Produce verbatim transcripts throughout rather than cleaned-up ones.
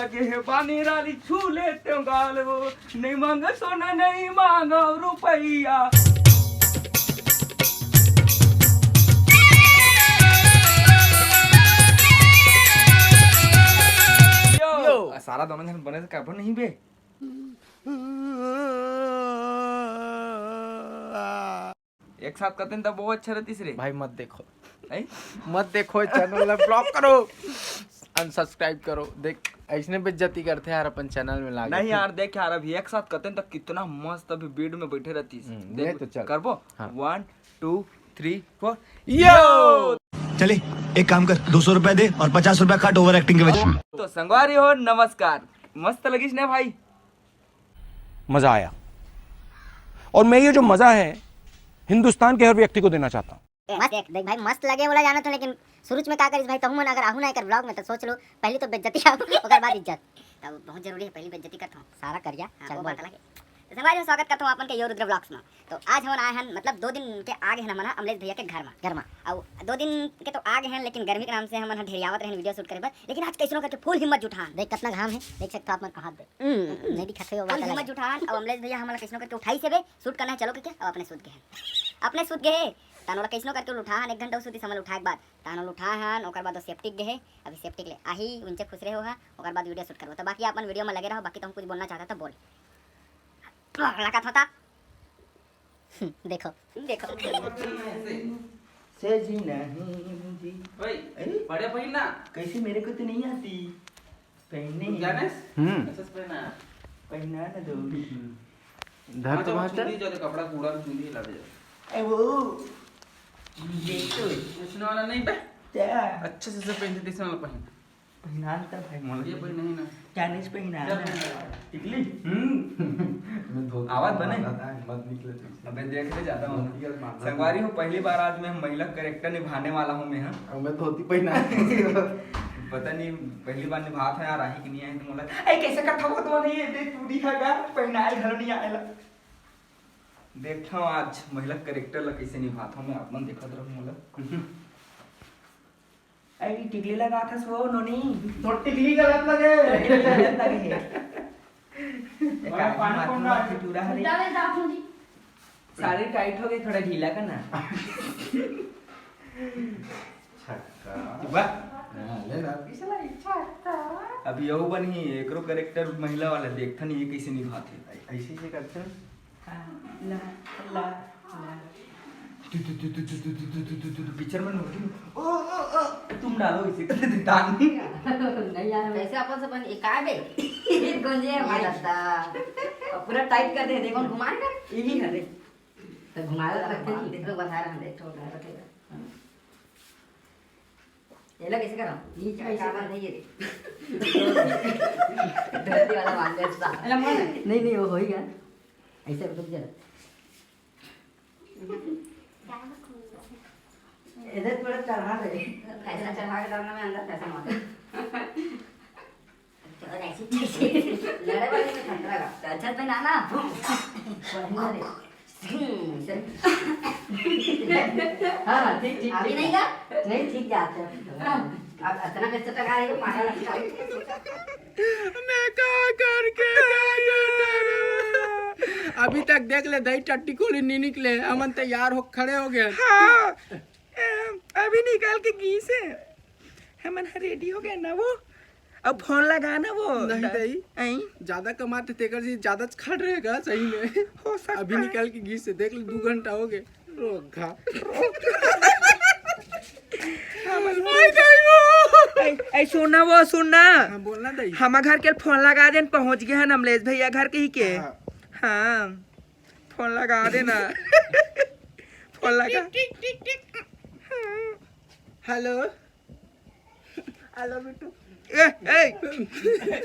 के हे पानी रानी छू लेते हो गाल वो, नहीं मांगा सोना, नहीं मांगा रुपया। यो। आ, सारा दोनों झन बने से काबर नहीं बे? एक साथ करते न तब वो अच्छा रहतीस रे। भाई मत देखो। नहीं? मत देखो, चैनल ला ब्लॉक करो, अनसब्सक्राइब करो। देख, ऐसने बेइज्जती करते यार अपन चैनल में लाके। नहीं यार, देख यार, अभी एक साथ करते न तो कितना मस्त अभी भीड़ में बैठे रहतीस। हम्म, देख, ले तो चल। करबो। हाँ। One, two, three, four। यो! चले, एक काम कर, दो सौ रुपए दे और पचास रुपए काट ओवर एक्टिंग के वजह। तो संगवारी हो, नमस्कार। मस्त लगिस ने भाई? मजा आया। और मैं ये जो मजा है, हिंदुस्तान के हर व्यक्ति को देना चाहता हूँ। मस्त, देख, देख भाई, मस्त लगे बोला जाना तो, लेकिन शुरू में का करिस भाई, तहू मन अगर आहू ना एकर ब्लॉग में तो सोच लो, पहली तो बेइज्जती आऊ, ओकर बाद इज्जत। तब बहुत जरूरी है, पहली बेइज्जती करता हूँ। सारा करिया, हाँ, चल वो बोल। बात अलग है। तो संगवारी हो, स्वागत करता हूँ अपन के यो रुद्र ब्लॉग्स में। तो आज हमन आए हन, मतलब दो दिन के आगे हन हमन ह अमलेश भैया के घर में। घर में। अउ दो दिन के तो आगे हन, लेकिन गर्मी के नाम से हमन ह ढेरियावत रहन वीडियो शूट करे बर। लेकिन आज कैसनो करके फुल हिम्मत जुटान। देख कितना घाम है, देख सकते हो आप मन कहाँ दे। हम्म। नहीं दिखत है वो फुल बात अलग हिम्मत है। जुटान, अउ अमलेश भैया हमन ला कैसनो करके उठाइस हे बे, शूट करना है, चलो के क्या? अब अपने सूत गए हैं। अपने सूत गए हैं। तानो ला कैसनो करके उठाहन, एक घंटा सूती समझ उठाए के बाद। तानो ला उठाहन, ओकर बाद वो सेप्टिक गए हैं। अभी सेप्टिक ले आही, उनसे खुश रहे हो हा, ओकर बाद वीडियो शूट करबो। तो बाकी अपन वीडियो में लगे रहो, बाकी तुम कुछ बोलना चाहता तो बोल। लगा था। देखो, देखो। से जी नहीं जी। भाई, अरे? बड़े भाई ना। कैसे मेरे को तो नहीं आती पहनने। तुम जाने? हम्म। अच्छा से पहना। पहना ना दो। धर हाँ, तो तो वहाँ चल। चुंदी जो तो कपड़ा कूड़ा में चुंदी ला दे। ए वो। ये तो। उसने वाला नहीं बे। क्या? अच्छे से सब पहनते, तीसरा वाला पहन। पहना देता भाई मोला। ये पहन नहीं ना। क्या नहीं पहना? क्या पहना? टिकली? हम्म। मैं धोती आवाज बने? पहनता है, मत निकले ठीक से। अबे देख ले, ज्यादा मत। धोती और बांधा संगवारी हो, पहली बार आज मैं महिला कैरेक्टर निभाने वाला हूँ मैं, हाँ। और मैं धोती पहना। पता नहीं, पहली बार निभात है यार, आही कि नहीं आही तो मोला। ए, कैसे करता वो तो नहीं है, देख तू दिखा का, पहनाए घलो नहीं आएला। देखता हूँ आज महिला कैरेक्टर ला कैसे निभाता हूँ मैं, आप मन देखत रहो मोला। अरे टिकली लगाथस वो नोनी। तो टिकली गलत लगे। टिकली गलत लगे हे। एक और आदमी पानी माथुर कौन में डाल? खिटूरा हरे। डाले दाखुंदी। साड़ी टाइट हो गई, थोड़ा ढीला करना। छक्का। वाह। हाँ, ले ना। इसला इच्छा था। अब यहू बनही, एकरो कैरेक्टर महिला वाला, देखता नहीं ये कैसे निभाते। ऐ-, ऐसे से करते हैं। हाँ, ला, ला, ला। तू, तू, तू, पिक्चर में नहीं होती। ओ, ओ, ओ, तुम डालो इसे, दान। नहीं यार, वैसे अपन से बन, ये काय बे? ये गोंजे है ये भाई। लगता। और पूरा टाइट कर दे, देखो। कौन घुमाएगा? यही है, देख। तो घुमाएगा, तो रख दे, घुमा दे। देखो, बता रहा हूँ, देख, तो उठा रखेगा। ये ला कैसे करा? ये क्या, क्या बात है ये? धरती वाला मांग लिया इसका। अरे, मोहन। नहीं, नहीं, वो हो ही गया। ऐसे रुक जा। इधर थोड़ा चढ़ा दे। फैशन चढ़ा के डालना में अंदर फैशन वाला। लड़े वाले में खतरा का। अच्छा, पहना ना। हम्म, सर। हाँ, ठीक, ठीक, अभी ठीक। नहीं का? नहीं, ठीक जाते हैं। अब अतना पैसा टका है, मारा लगता है। मैं का करके, का करके? अभी तक देख ले, दही टट्टी कोली नहीं निकले, हमन तैयार हो खड़े हो गए। हाँ, अभी निकाल के गीस है, हमन ह रेडी हो गए ना वो। अब फोन लगा ना वो। नहीं दई। आई? ज्यादा कमाते तेकर जी ज्यादा खट रहेगा सही में। हो सकता अभी है। निकाल के गीस है, देख ले, दो घंटा हो गए। रोक खा। हाँ, बस। आई दई वो। आई, आई, सुन ना वो, सुन ना। हाँ, बोल ना दई। हम घर के फोन लगा देन, पहुंच गए हैं अमलेश भैया घर के ही के। हाँ। हाँ, फोन लगा देना। फोन लगा। टिक, टिक, टिक, टिक। हाँ। हेलो। हेलो बिट्टू। ए, ए,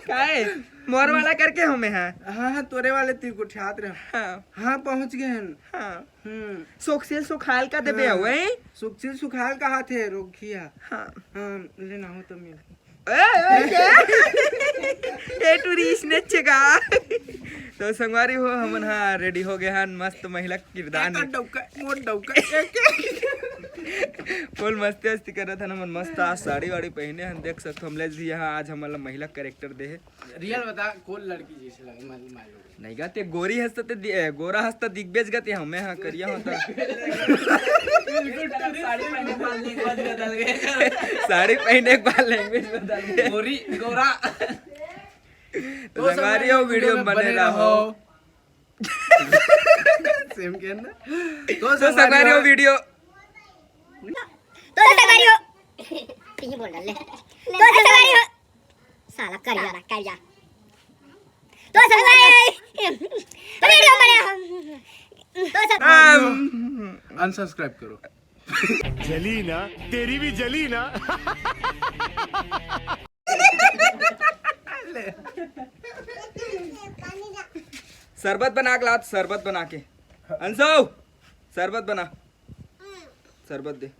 काहे? मोर वाला करके हमें है। हाँ, हाँ, तोरे वाले तीर को ठात रहे। हाँ। हाँ, पहुँच गए हैं। हाँ। हम्म। सुखशील सुखाल का देबे हाँ। हुए। सुखशील सुखाल का हाथ है, रोकिया। हाँ। हाँ, लेना हो तो मिल। ए, ए, के? ए, टूरी इसने चेगा। तो संगवारी हो, हमन हा रेडी हो गए हन मस्त महिला किरदार एक में। डौका, मोर डौका, एक, एक। फुल मस्ती वस्ती करत हन हमन, मस्त आज साड़ी वाड़ी पहिने हन, देख सकथो। हमलेस भी यहाँ आज हमन ला महिला कैरेक्टर दे हे। रियल बता, कौन लड़की जैसे लगे? मैं, मैं लोग। नहीं गा, ते गोरी हस त ते दि-, ए, गोरा हस त दिखबेच गा ते, हमें हाँ करिया होता। साड़ी पहने के बाद लैंग्वेज बदल गए। साड़ी पहने के बाद लैंग्वेज बदल गए। गोरी, गोरा। तो संगवारी हो, वीडियो में बने रहो। सेम के ना। तो तो संगवारी हो, वीडियो। तो संगवारी हो। यही बोल डाल ले। तो संगवारी हो। साला करिया, करिया। तो संगवारी हो। वीडियो बने हो। तो संगवारी हो। अनसब्सक्राइब करो। जली ना, तेरी भी जली ना। शरबत बना के लात, शरबत बना के। अंशु, शरबत बना, शरबत दे।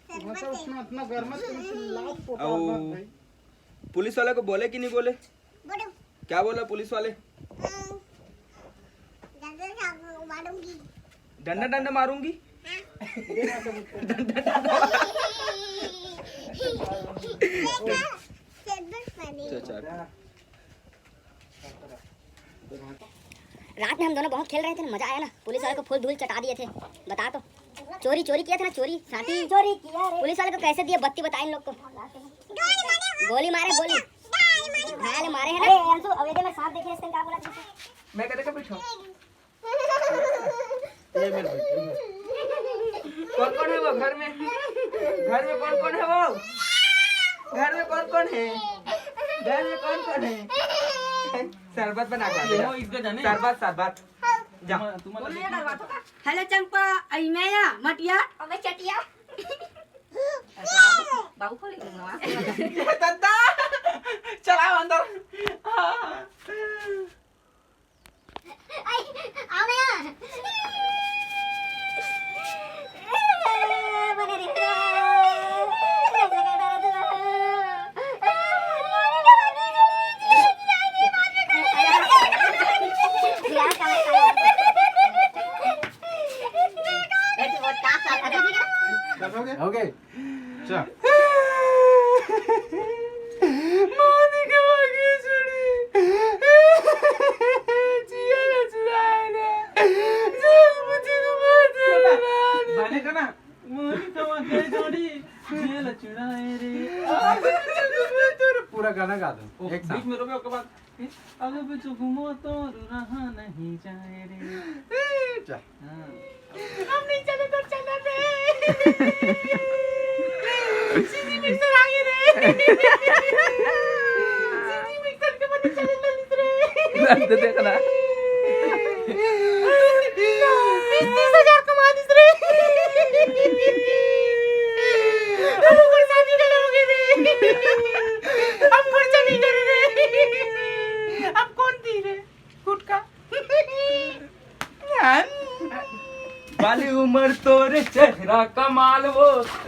मतलब उसमें इतना गर्म है, तुम लात पोटा अउ भाई। पुलिस वाले को बोले कि नहीं बोले? बोलो। क्या बोला पुलिस वाले? अम, डंडा चाबुक मारूंगी। डंडा, डंडा मारूंगी? हाँ। डंडा, डंडा। देखा? चल, चल। रात में हम दोनों बहुत खेल रहे थे ना, मजा आया ना। पुलिस वाले को फुल धूल चटा दिए थे। बता तो, चोरी, चोरी किया था ना, चोरी, साथी। चोरी किया रे। पुलिस वाले को कैसे दिए बत्ती, बता इन लोग को। गोली मारे, गोली। घायल मारे है ना। अरे अंशु, अब ये मेरे साथ देखिए, इसने क्या बोला तुमसे? मैं कहते कब पूछो? ये मेरे भाई, ये मेरे। कौन कौन है वो घर में? घर में कौन कौन है वो? घर में कौन कौन है? घर में कौन कौन है? शरबत बना के ला, ये हो, इसको जाने। शरबत, शरबत। जा। तुम, तुम बोलो यार, बात होगा। हेलो चंपा, आई मैं या मटिया। अबे चटिया। बाबू, बाबू को ले लूंगा वहाँ से। दादा, चलाओ अंदर। हाँ। आई, आओ ना। हो गए। अच्छा। मानी के भागे छोड़ी। जिया ना चुराए रे। जब मुझे को बात सुना। गाने का ना। मानी के भागे छोड़ी। जेल चुराए रे। पूरा गाना गा दो। ओ, एक साथ। बीच में रोके, ओके बाद। अब जो घूमो तो रहा नहीं जाए रे। जा। हाँ। हम नहीं चले तो चला रे। सीधी मिक्सर आ गई रे। सीधी मिक्सर के बने चले ललित रे। दर्द देखना। बीस तीस हजार कमा दिस रे। हम ऊपर शादी डले हो गए रे। हम खर्चा नहीं करे रे। अब कौन दी रे? गुटखा। बाली उम्र तोरे चेहरा कमाल वो,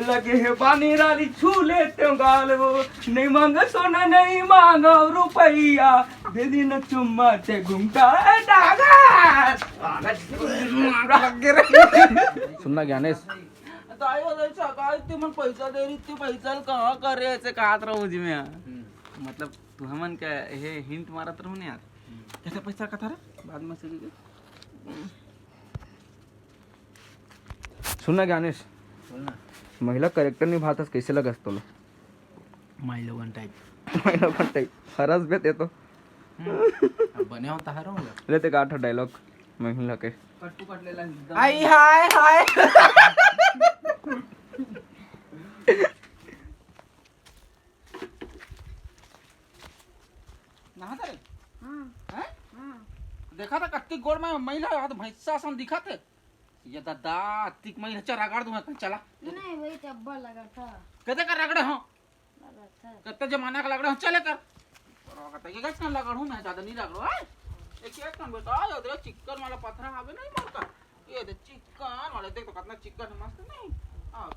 लगे है बानी राली छू लेते हो गाल वो, नहीं मांगा सोना नहीं मांगा रुपया, दे दी ना चुम्मा ते घुमटा है डागर। सुनना ज्ञानेश, ताई हो जाए सकाल ते मन पैसा दे रही थी, पैसा कहाँ कर रहे ऐसे कहात रहो जी मैं। हम्म। मतलब तू हमन का ये हिंट मारत रहू ना यार। कैसे पैसा कथा रे? बाद में से सुन ना ज्ञानेश, बोल ना। महिला कैरेक्टर निभात हस, कैसे लगस तोला? माई लोगन टाइप। माई लोगन टाइप। हरस बे ते तो। हम्म, अब बने हो तहारो हो। ले ते का ठो डायलॉग महिला के। कट टू कट लेला एकदम। आई हाय हाय। नहात रे? हाँ। हैं? हाँ। देखा था कत्ती गोड़ में मैला, हाथ भैंसा सन दिखा थे। ये दादा, अत्तिक मैला चला गाड़ दूंगा, चला। नहीं, वही टब्बा लगा था। कते का रगड़े हो? लगा था। कते जमाना का रगड़े हो, चले कर। और कहता, ये कैसे रगड़ हूँ मैं, ज्यादा नहीं रगड़ो, हैं? एक, एक कन बेटा, ये तेरा चिक्कन वाला पत्थर आवे नहीं मरता। ये दे चिक्कन वाला, देख तो कितना चिक्कन है, मस्त नहीं? हाँ।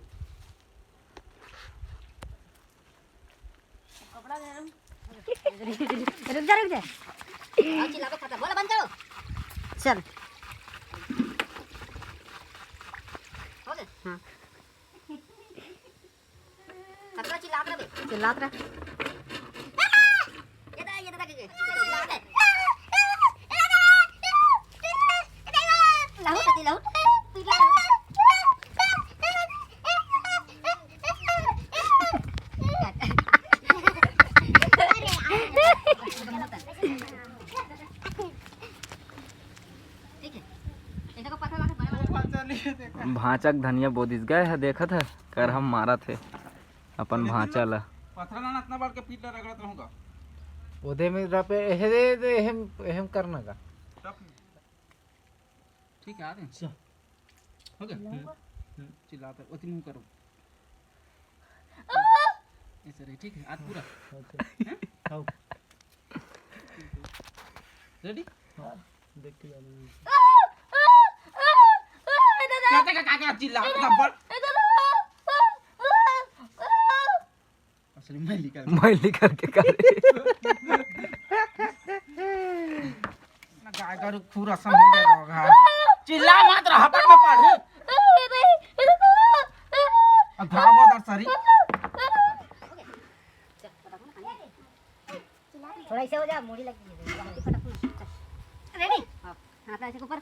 कपड़ा दे रहा हूँ। रुक जा, रुक जा। आओ, चिल्लाबो खत्म। बोलो, बंद करो। चल। हो गया? हाँ। चिल्लात रह। ये दा, ये दा, ये दा, चिल्लात रह। लहू कति लहू। भांचा के धनिया बोदिस गए हे, देखत हे, करहा म मारत हे अपन भांचा ला। पथरा लाना, इतना बार के पीठ ला रगड़त रहूंगा। ओदे में रपे, एहे दे, दे, एहे म, एहे म करना का। ठीक है, आ गए। अच्छा। हो गया? हम्म, हम्म, चिल्लाते, ओती मुंह करो। ऐसे रही, ठीक है? आज पूरा। ओके। आओ। रेडी? हाँ, देख के जाना। क्या, क्या, क्या, क्या चिल्ला? असली मैली कर। मैली करके करे। ना गाय गरु खुर असन हो गया होगा। चिल्ला मत रहा, हपट में पड़। अब घाव हो दर सरी। थोड़ा ऐसे हो जा, मुड़ी लग गई है। रेडी? हाँ, हाथ ऐसे ऊपर।